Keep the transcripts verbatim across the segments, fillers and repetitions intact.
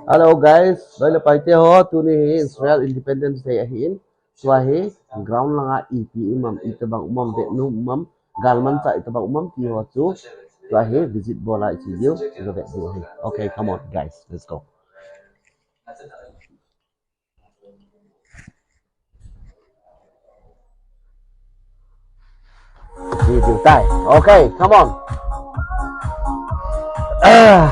Hello guys, loi le pai te ho, tuni hi Israel Independence Day ahin. Tua hi ground langa ipi um am, itobang um am, vetnom um am, galmanchah itobang um am ti ho chu tua hi visit bol a iche diu, iga vet diu ahi. Okay, come on guys, let's go. Video time. Okay, come on. Ah.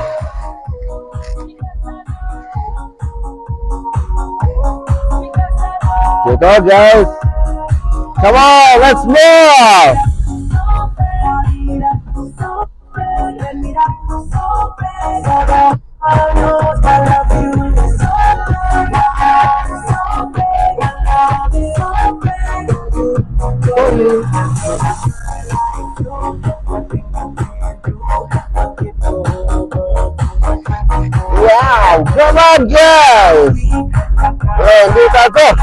Kita, guys. Come on, let's move. Wow, come on, guys. Hey, look at that.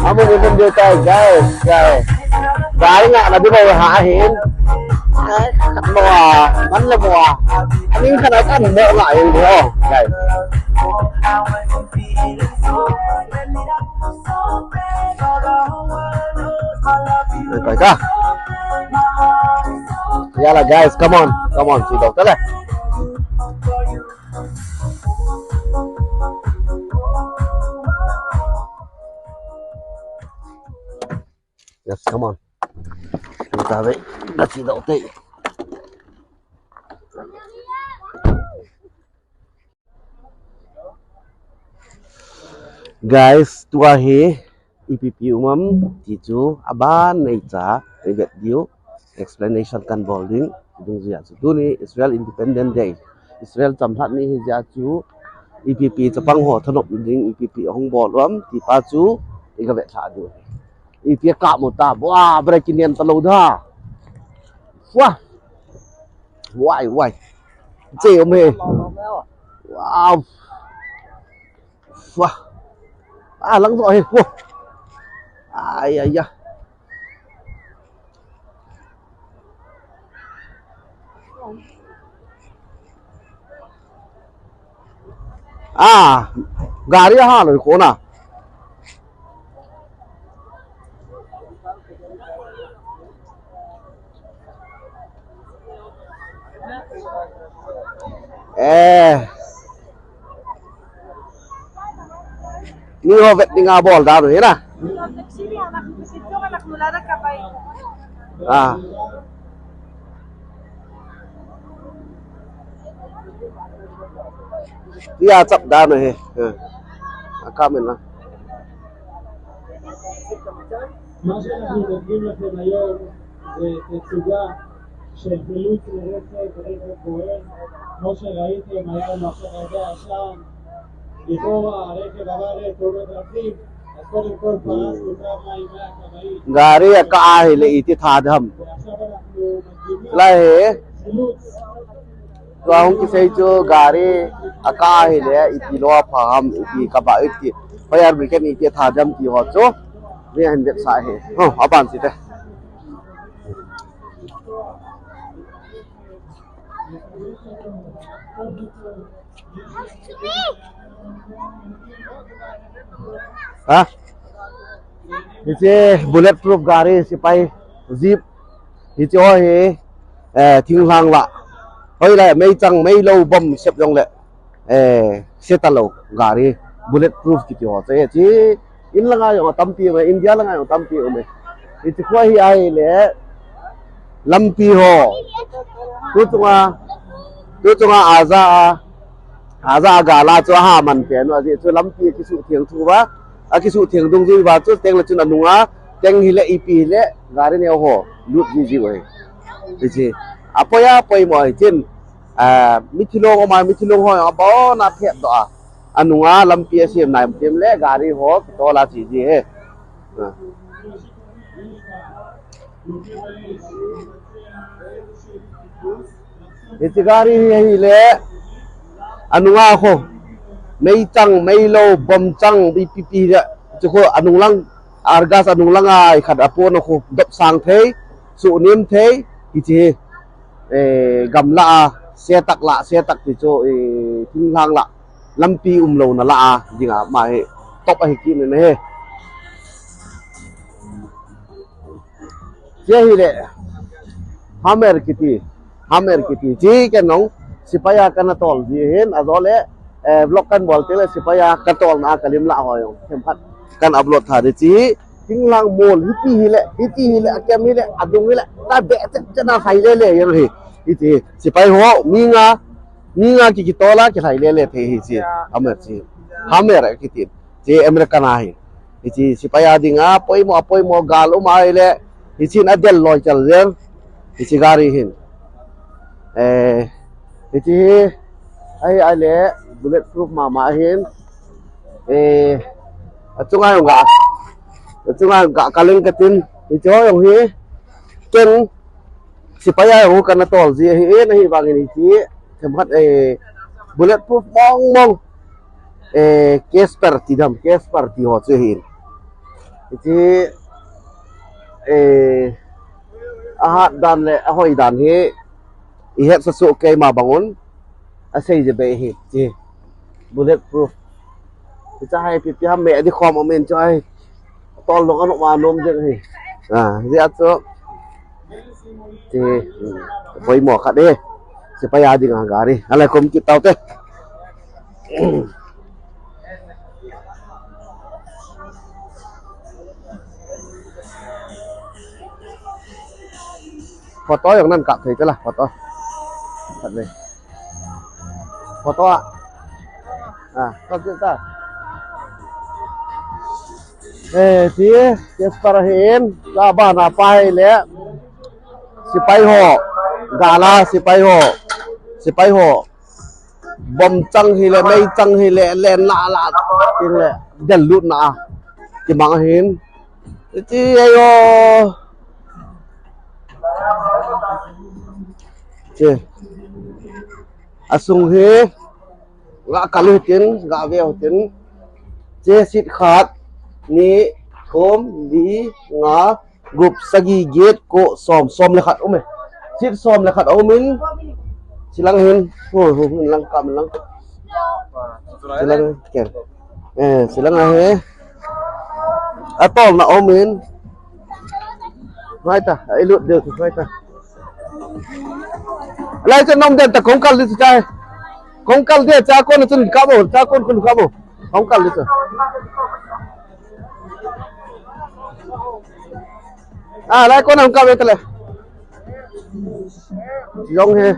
Amun ni mun deu tai, guys, guys. Gari nga na di ba ha hin? Ai, kat mo ah, man le mo ah. Aning kana kan mo nga yung mo, guys. Kai ka. Yala guys, come on, come on, si doktor le. Yes, come on. Kita be, na si doktor. Guys, tua hi ipi ipi um am ti chu aban nei cha, i vet diu, explanation kan bol ding, dungjuia chu tuni Israel Independence Day, Israel chamlhat ni hi jeh a chu ipi ipi chapang ho thanop ding, ipi ipi hung bol um ti pa chu i ga vet lha diu. Ipi a kap mo ta, bua, break in yan ta lou da. Wah. Wai, wai. Che um he. Wow. Wah. Ah, lang zo he. Wah. Ai, ai, ai. Ah, gari ha lo ko na. Eh. Ni ho vet ni nga bol da no, hina. Ah. Tia chap da no he. Eh. Akamen na. מה שאנחנו מציגים לכם היום זה תצוגה של חילוץ לרכב, רכב בוער. כמו שראיתם, היה לנו עכשיו הרבה עשן. לכאורה הרכב עבר תאונות דרכים, אז קודם כל פרסנו כמה עם הכבאית. Gari a ka ahi le iti tha dam. ועכשיו אנחנו מדגימים Lai he. חילוץ. Tua hung kisei chu gari Aka hi le, iti lo pha ham, iti kaba iti. Fire brigade iti tha dam ti ho chu. Ni hin det sa hi. Ho, aban ti te. Ha? Hiche bulletproof gari, sipai jeep. Hiche ho hi, eh, thinglhang la. Hoilai, meichang, meilou, bomb sep jong le. Eh, se talou gari. Bulletproof kiti ho. Hiche, in langa jong tampi um e, India langa jong tampi um e. Hiche khu hi ahile, lampi ho. Tu chunga, tu chunga aja a, aja a gal a chu aha man pen u ajeh chu lampi akisuhtheng thu va, akisuhtheng dungjui va chu teng le chun anunga, teng hile ipi hile, gari neo ho, lut jiji u ahi. Hiche, apoi a, poimo ahi chun, ah, mithi long um a, mithi long ho abon a phet doh a. Anunga lampi asem nai um teng le gari ho kitol a che ji ahi. Ah. Hiche gari hi ahile, anunga khu, meichang, meilou, bomb chang, ipi ipi le, hiche khu anung lang, argas anung langa ikhat apon a khu, dopsang thei, suhnem thei, hiche hi, eh, gamla a, setak la, setak ti chu, eh, thinglhang la, lampi umlouna la a, dinga, ama hi, top ahi kit in ahi. Hiche ahile, Hummer kiti, Hummer kiti, hiche ken jong, sipai a kana tol ji ahin, ajole, eh, vlog kana bol teng le, sipai a katolna a kalim la ho jong, themkhat kana upload tha ding hiche, thinglhang mol, hiti hile, hiti hile, akem hile, adung hile, ta be, che, che na sai le le, jong hi, hiche, sipai ho, mi nga, mi nga ki kitol a, kilhai le le thei hiche, Hummer hiche, Hummer kiti. Hiche American a hi. Hiche sipai a dinga, poimo, poimo gal um ahile. Hiche in adel loi chal jeng. Hiche gari hin. Eh, hiche hi. Ahi ahile, bulletproof mama hin. Eh, achunga jong ga. Achunga jong ga kaleng katin. Hiche ho jong hi. Ken, sipai a jong kana tol ji ahi, eh, ahivangin hiche. Themkhat, eh, bulletproof mong mong. Eh, Casper ti dam, Casper ti ho chu ahin. Hiche, eh, ahat dan le ahoi dan hi, ihet sa soh keima bang un, asei je be hi, hiche. Bulletproof. Hiche hi ipi ipi ham me di khom um in chu ahi. Tol lou ka nom a nom jeng hi. Ah, hijeh a chu. Ti, hmm, poimo khat e. Sipai a dinga gari. Alai kom kit tau te. Photo jong nan kap thei te la, photo. Khat ve. Photo a. Ah, kap kit ta. Eh, ti, Casper ahin, ka bana pa hi le. Sipai ho. Gal a, sipai ho. Sipai ho. Bomb chang hile, mei chang hile, len la la, tin le, del lut na. Kimang ahin. Ti ayo. Che. Asung hi. Ga kal u tin, ga ve u tin. Che seat khat, ni, thum, li, nga, gup, sagi, get, ko, som, som le khat um e. Seat som le khat um in. Chilang hin. Hu, hu, hu, lang kam lang. Chilang ken. Eh, chilang ahi. Atol na um in. Mai ta, ai lut deu tu mai ta. Lai chen nom den ta kong kal di tu chai. Kong kal di cha kon chun ka bo, cha kon kun ka bo. Kong kal di tu. Ah, lai kon am ka be ta le. Jong he.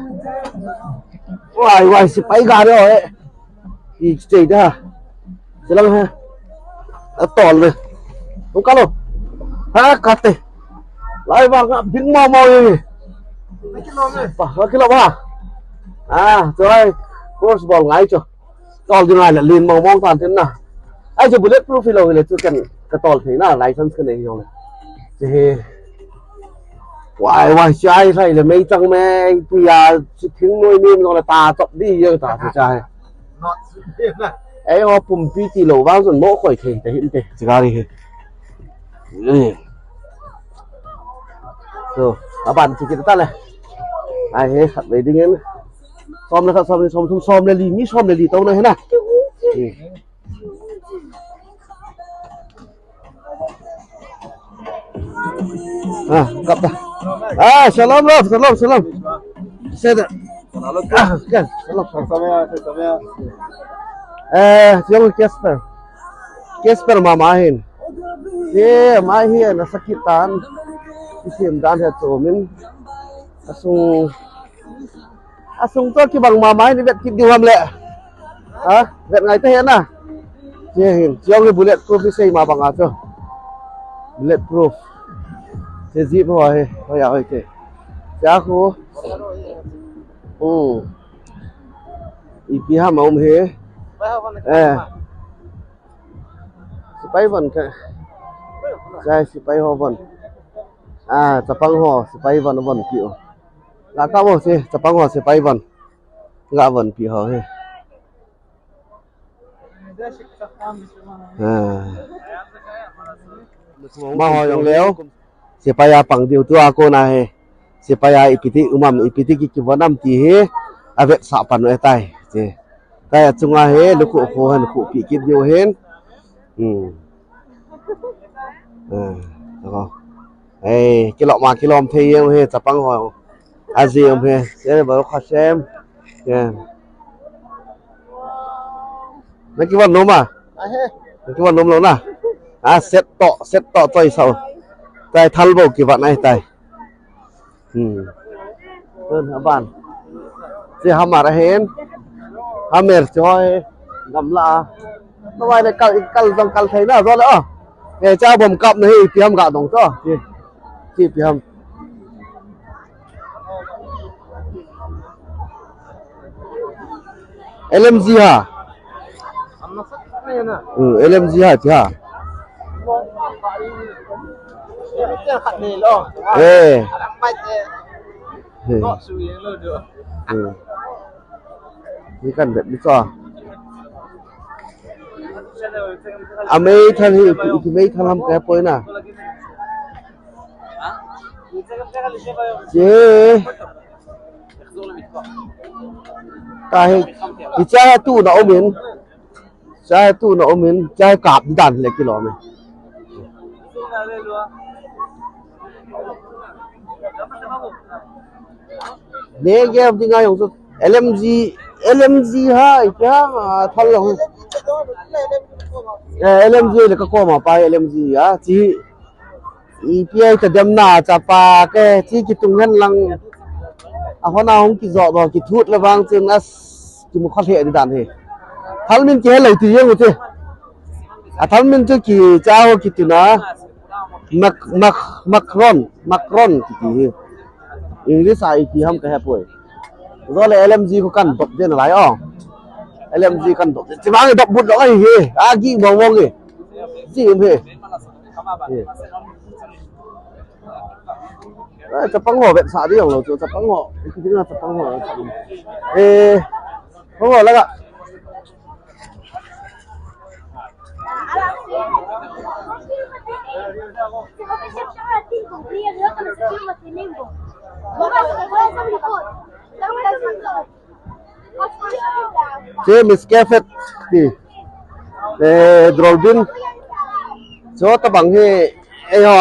Wai, wai, sipai gari ho he. I chei da. Silang ha. Atol le. Ung kalo. Ha kate. Lai vang a bing mo mo ye. Pa, pa kilo ba. Ah, choi. Course bol ngai cho. Tol ding ngai le lin mo mo tan tin na. Ai cho bulletproof lo le chu ken ka tol thei na license ka nei jong le. Che he. Wai, wai, chai sai le mei chang mei pu ya, chi thing noi nim jong le ta chop di ye ta chai. Ei ho pumpi tilou vang chun mo khoi thei tahinte, chigari hi. So, aban kikit tale. Ai he, khatvei dingin. Som le khat, som le som thum, som le li, mi som le li touna hina. Ah, kap ta. Ah, shalom, Rav, shalom, shalom. Seder. Ah, kan, shalom. Eh, Jong Casper. Casper mama hin. Ye, mai hi na sakit tan. Isim dan he to min. Asung Asung to kibang mama hin, vet kit diu ham le. Ha? Vet ngai ta hen na. Che hin. Jong hi bullet proof hi sei ma banga to. Bullet proof. Che jeep ho hi. Ho ya hoi che. Cha khu. Hmm. Ipi ham um hi. Eh. Sipai von ka. Chai sipai ho von. Ah, chapang ho, sipai von von pi o. La ka bo se, chapang ho, sipai von. Ga von pi ho he. Ah. Ma ho jong leo. Sipai a pang diu tua kona he. Sipai a ipi ti um am, ipi ti ki, kivon am ti hi. Avetsah pan u ahitai. Che. Kai achunga hi, lukhuh khu hen, khuh pi kit diu hen. Hmm. Ah, aho. Ei, kilom a, kilom thei jeng u hi, chapang ho. Aji um hi, se Baruch Hashem. Yeah. Na kivon nom a? Ahe. Na kivon nom lou na? Ah, set to, set to, choi sao. Tai thal bo kivon ahitai. Hmm. Tun, aban. Che hammer ahin. Hammer che ho hi. Gamla a. Tawai le kal, kal jong kal thei na, jo le o. Eh, cha bom kap na hi, ipi ham ga dong to. Che, che ipi ham. L M G ha. Hmm, L M G ha, ipi ha. Eh. Eh. Hmm. Ni kan vet ni cho. A mei than hi, ipi, ipi mei than ham ka poi na. Che. Ka hi, hiche hi tu na um in. Hiche hi tu na um in, hiche hi kap dan le kilom e. Ne game ding a jong chu L M G, L M G ha, ipi ham, ah, thal lo. Eh, L M G le ka koma pa L M G a, chi. Ipi ai ta dem na chapa ke, chi kitung hen lang. A hona hung kijo do, kithut le vang chin as, kimu kha hle di dan hi. Thal min kihe lo ti jeng u ti. A thal min chu kicha ho kiti na. Mac, Mac, Macron, Macron kiti hi. English a ipi ham ka he poi. Zo le L M G khu kan dop den lai o. L M G kan dop. Chi bang dop but dop ai hi. A gi mong mong hi. Chi um hi. Hi. Eh, chapang ho vetsah di jong lou chu, chapang ho. Ipi ding a chapang ho. Eh, ho la ga. Che Miss Cafet ti. Eh, Drolbin. Cho tabang hi, eiho,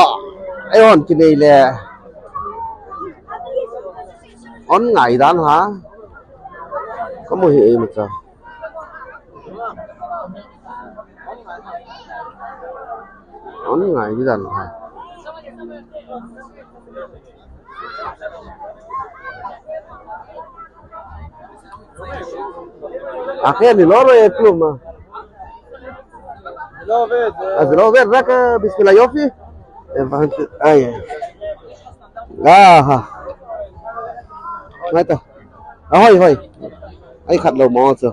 eihon kinei le. On ngai dan ha. Kamu hi ei macha. On ngai di dan ha. Akhe ni lo ro e klum ma. Alo ve, rak, bismillah, yofi. Ai, ai. Aha. Ngai ta. Ahoi, hoi. Ai khat lo mo chu.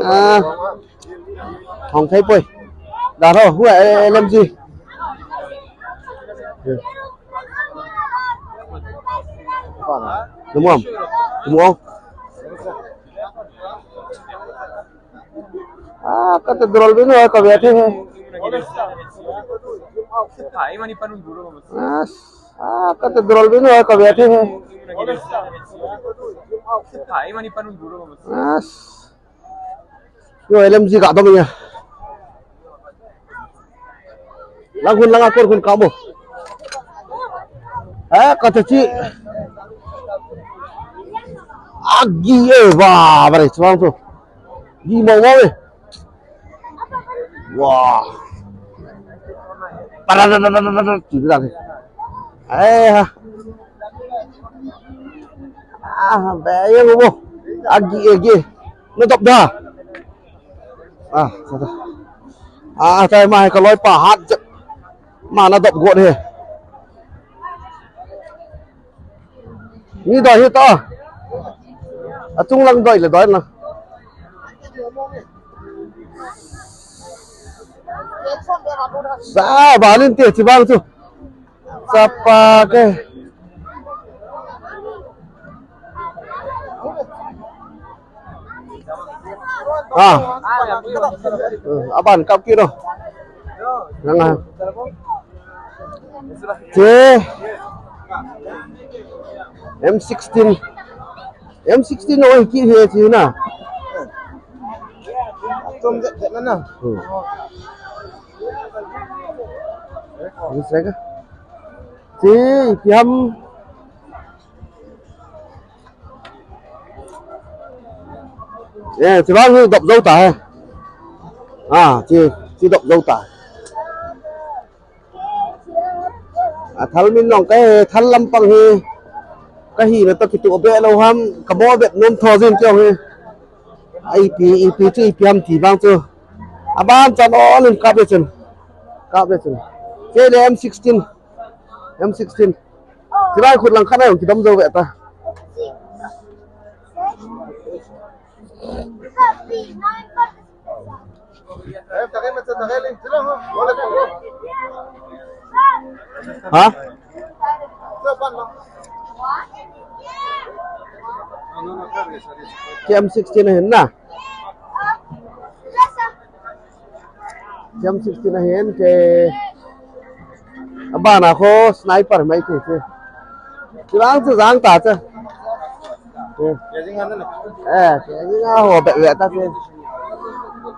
Ah. Hong thei poi. Da tho, hua, eh, L M G. Numuam. Numuam. Ah, cathedral binu ka ve the he. Ah, ah, cathedral binu ka ve the he. Ah, yo, L M G ka dom ya. Lang hun lang a kor hun ka mo. Eh, ka te chi. Agi e, ba, ba re, chuang tu. Di mo mo e. Wah. Para da da da da da. Ti da. Eh, ha. Ah, ba ye mo. Agi, agi. Na dop da. Ah, sa da. Ah, tai ma ka loi pa hat. Ma na dop got he. Ni doi hi to. A chung lang doi le doi na. Sa ba lin te chi bang chu. Sa pa ke. Ah. Eh, aban kap kit o. Nang a. Che. M sixteen. M sixteen oi ki he chi na. Tum je na na. Hmm. Ni se ka. Chi, ipi ham. Eh, chi bang hi dop jou ta he. Ah, chi, chi dop jou ta. A thal min long ka he, thal lampang hi. Ka hina to kitu be lo ham, ka mo be nom tho jin tiong hi. Ipi, ipi chu, ipi ham ti bang chu. Aban chan o nin kap le chun. Kap le chun. Che le M sixteen. M sixteen. Chi lai khut lang khat a jong kidom jou ve ta. Ha? Chi M sixteen ahin na. Chi M sixteen ahin, che. Abana kho sniper mai che che. Chi bang chu jang ta che. Eh, che jing a ho be ve ta che.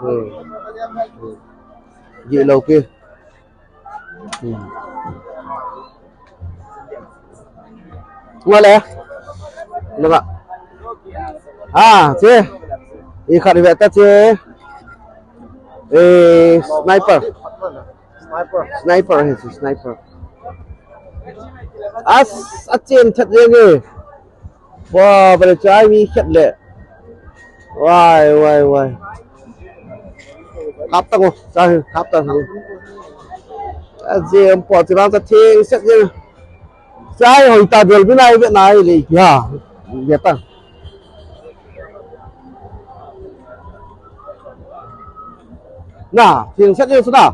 Hmm. Hmm. Ji lo pi. Hmm. Ngole. Naba. Ah, che. I khat ve ta che. Eh, sniper. Sniper. Sniper, he, sniper. As, a chen that jeng e. Wa, bale chai mi khet le. Wai, wai, wai. Kap ta ngo, cha, kap ta ngo. A jem po chi bang cha theng set jeng. Chai hoi ta dol bi nai ve nai le ki ha. Ve ta. Na, theng set jeng su na.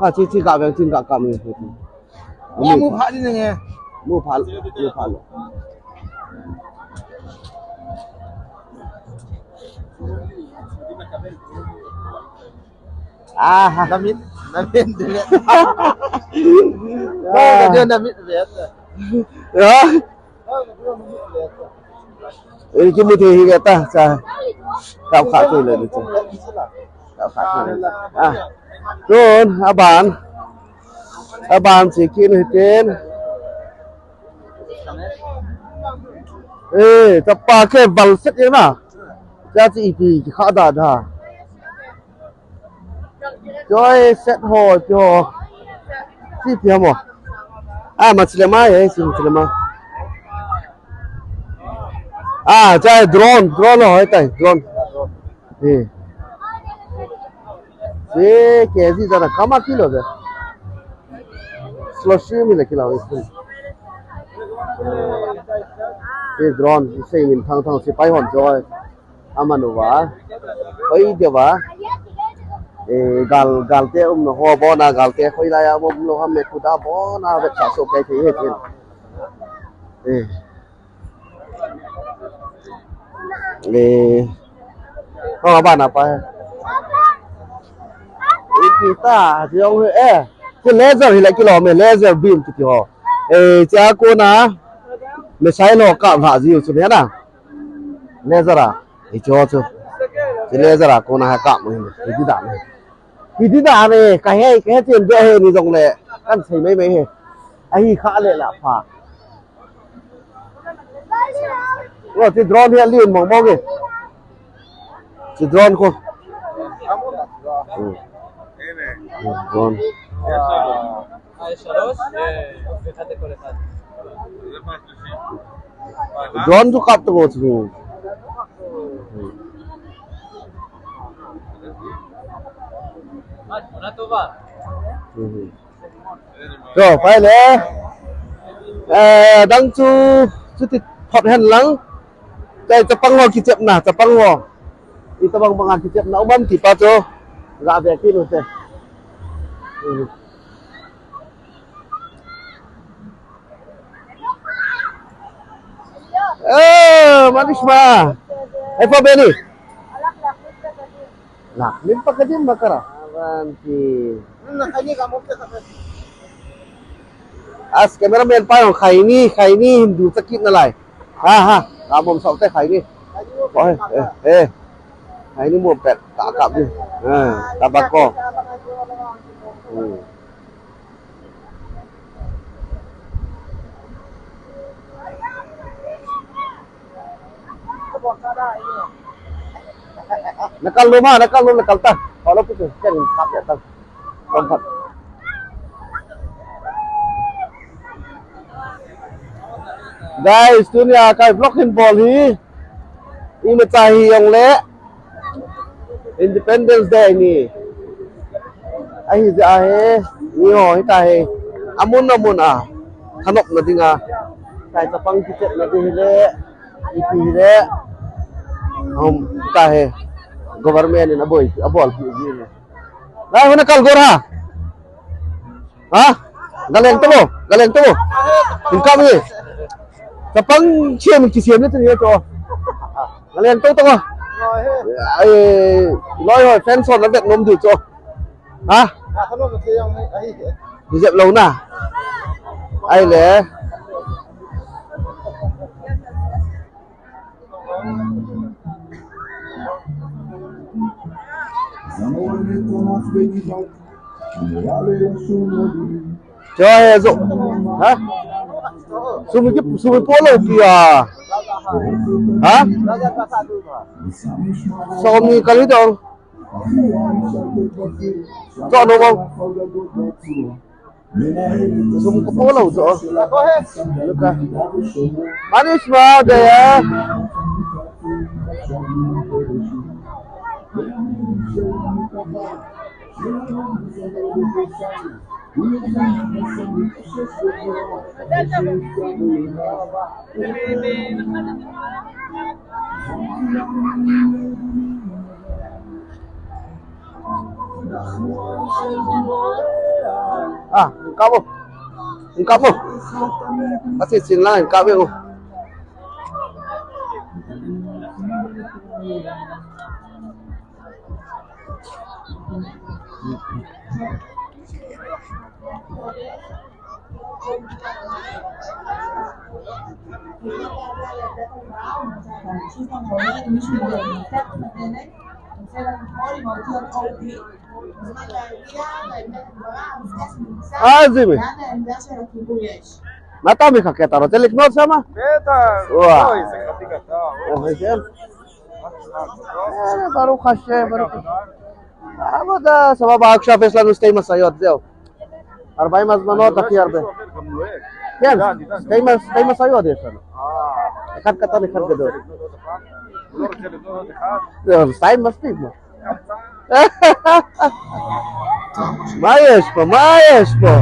A, chi, chi ka veng, chi ka kam ni. Mu pha ni nge. Mu pha, mu pha lo. Aha. Namit, namit de. Ah. Namit de. Ya. Eh, kimu thei hi ve ta, cha. Kap kha thei le ni cha. Kap kha thei le. Ah. Tun, aban. Aban chi kin hi ten. Eh, chapa ke bal set ye na. Cha chi ipi ki kha da da. Choi set ho, cho. Si pi mo. Ah, machile ma, eh, si machile ma. Ah, chai drone, drone ho, tai, drone. Eh. Si ke ji jana kama kilo de. Slow stream le kilo. Si drone, si min thang thang si pai hon choi. Aman uva, hoi deuva, eh, gal, galte umna ho bona, galte hoilai a um lou ham, me kuda bona, vet sa so kai thei he thei. Eh. Eh. Kong abana pa he. Kita, ti jong he, eh. Ti laser hi la kilom e, laser beam ti ho. Eh, tia kona. Missile ho kap lha jiu chu ne na. Laser a. Hichu chu. Ti laser a kona ha kap mo hi. Hiti dan e. Hiti dan e. Kahe, kahe chen be he ni jongle. Kan sei mai mai he. Ahi kha le la pha. Lo ti drone hi alin mong mong e. Ti drone ko. Hmm. Hmm, drone. Drone tu kap tu ko tu. Hmm. Hmm. Cho, pai le. Eh, dang chu, chuti phot hen lang. Chai chapang ho kichepna, chapang ho. Itobang banga kichepna, um am ti pa chu. Ga ve kit u te. Hmm. Eh, manis ma. Hai pa beni. Lah, limpa ka din makara. Avanti. As cameraman pa jong khaini, khaini Hindu sakit na lai. Ha, ha. Ka bom sok te khaini. Oh, eh, eh. Khaini mo pet, ka kap ni. Ha, tabako. Hmm. Nakal lum ha, nakal lum, nakal ta. Follow pi tu, ken kap ya ta. Kom kap. Guys, tunia ka vlog hin bol hi. Imacha hi jong le. Independence Day ni. Ahi jeh a hi, ni ho hita hi. Amun amun a. Thanopna dinga. Chai chapang kichetna ding hile. Ipi hile. Um, hita hi. Government in abol, abol pi ji le. Lai huna kal gor ha. Ha? Galeng to mo, galeng to mo. Hin kap ni. Chapang siam, kisiam ni tu ni to. Galeng to to mo. Ai, loi hoi, fan son na vet nom diu to. Ha? Bijep lo na. Ai le. Cho he zo. Ha? Sumi ki, sumi polo pi a. Ha? Somi kali dong. Cho no mo. Sum ko polo zo. Luka. Manis ma de ya. Ah, kabo. Kabo. Pati sin lang, kabo. Azimi. Mata mi ka keta ro, telik no sama. Beta. Wah. Oh, ise kati kata. Oh, ise. Eh, Baruch Hashem, Baruch Hashem. Avoda, sabab, עכשיו יש לנו שתים עשרה יום, זהו. ארבעים הזמנות, הכי הרבה. כן, שתים עשרה יום יש לנו. אחד קטן, אחד גדול. זהו, שתיים מספיק, מה? מה יש פה? מה יש פה?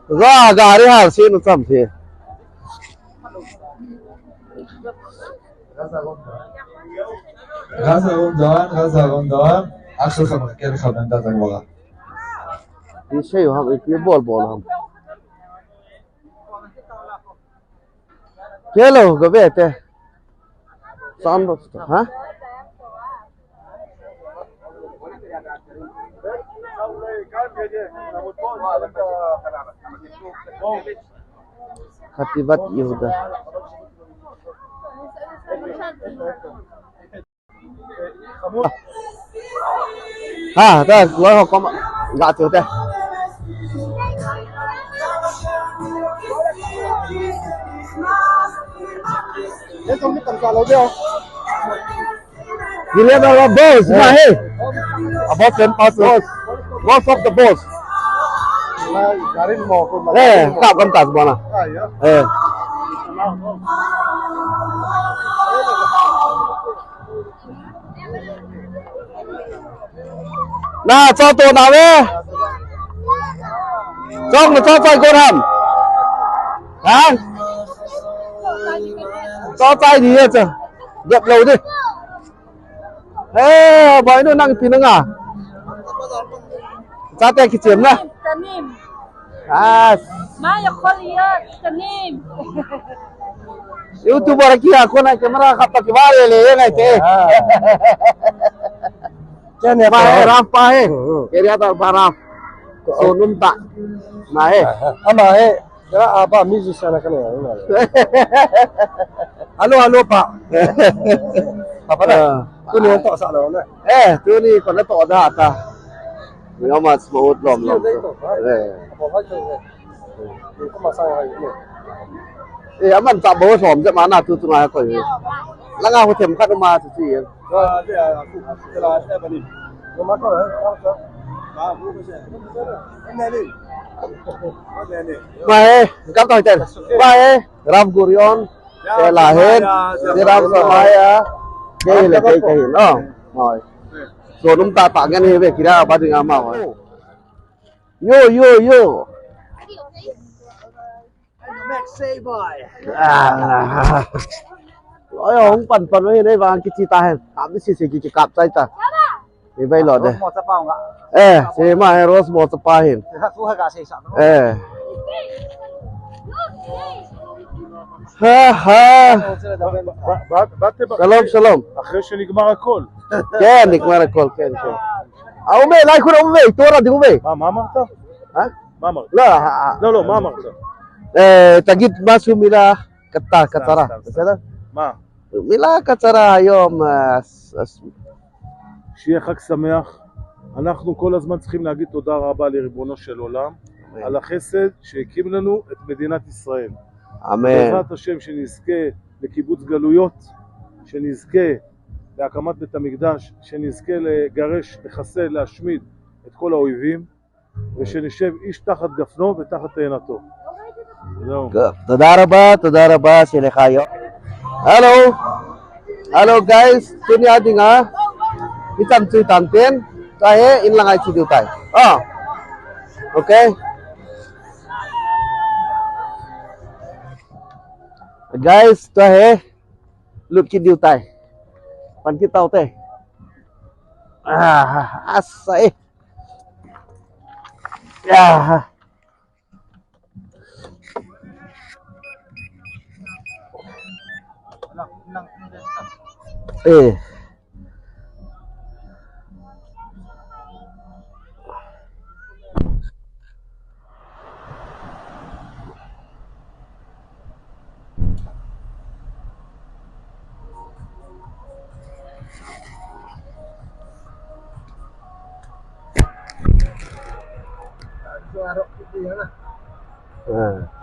זו הגערי הר, עשינו צמתי. רז אהרון דהן, רז אהרון דהן, אח שלך מחכה לך בעמדת הגברה. Ishe yo ham, ipi bol bol ham. Hello, gabe te. Sound box to, ha? Khativat Yehuda. Ha, ta, loi ho koma. Ga tu te. Ye to mi tam sa lo de. Gilead, our boss, na he. About ten percent. Boss. Boss of the boss. Eh, kap kam tas bona. Eh. Na, cho to na ve. Cho na cho chai ko ham. Ha? Cho chai di cho. Dep lo di. Eh, boy nu nang pi nang a. Chate kichem na. Tanim. Ah. מה יכול להיות, קטנים? YouTuber kia ko na camera khat pa kibare le ye ngai te. Kene ma he pa. Raf pa he. Hmm, hmm. Keriya ta ba Raf. Sonum ta. Ma he. Ama he. Kera apa musician kane. Hello, hello pa. Apa na? Ah. Tuni to sa lo na. Eh, tuni ko na to da ta. Ni ma smoot lom lom. Eh. Eh, aman cha bo som je ma na tu tu nga ko. Langa ho them khat ma tu ti. Ba he, kap ta ten. Ba he, Rav Gurion, te la hen, te Rav Samaya, te le te ke hin. Oh, hoi. So num ta ta ngan he ve kira ba ding ama hoi. Yo, yo, yo. Ah. Oi, hung pan pan mai nei vang kichi ta hen. Kap ni si si ki kap chai ta. Ni vai lo de. Rose mo chapa nga. Eh, si ma he Rose mo chapa hin. Eh. Ha, ha. Ba, ba, ba, ba, שלום, שלום. אחרי שנגמר הכל. כן, נגמר הכל, כן, כן. אה, הוא אומר, אולי כולם אומר, תורה, דהוא אומר. מה, מה אמרת? אה? מה אמרת? לא, אה, לא, לא, מה אמרת? אה, תגיד משהו, מילה קטה, סתם, קצרה, סתם, סתם. בסדר? מה? מילה קצרה היום, אה, ס-, ס-, שיהיה חג שמח. אנחנו כל הזמן צריכים להגיד תודה רבה לריבונו של עולם, אמן. על החסד שהקים לנו את מדינת ישראל. אמן. בעזרת השם שנזכה לקיבוץ גלויות, שנזכה להקמת בית המקדש, שנזכה לגרש, לחסל, להשמיד את כל האויבים, ושנשב איש תחת גפנו ותחת תאנתו. זהו. תודה רבה, תודה רבה, שיהיה לך יום. Hello. Hello guys, tuni a dinga. Itam chu itam ten. Tua hi in lang a i chi diu tai. Oh. Okay. Guys, tua hi. Lut kit diu tai. Pan kit tau te. Ah, asa eh. Ah. Eh. Ah.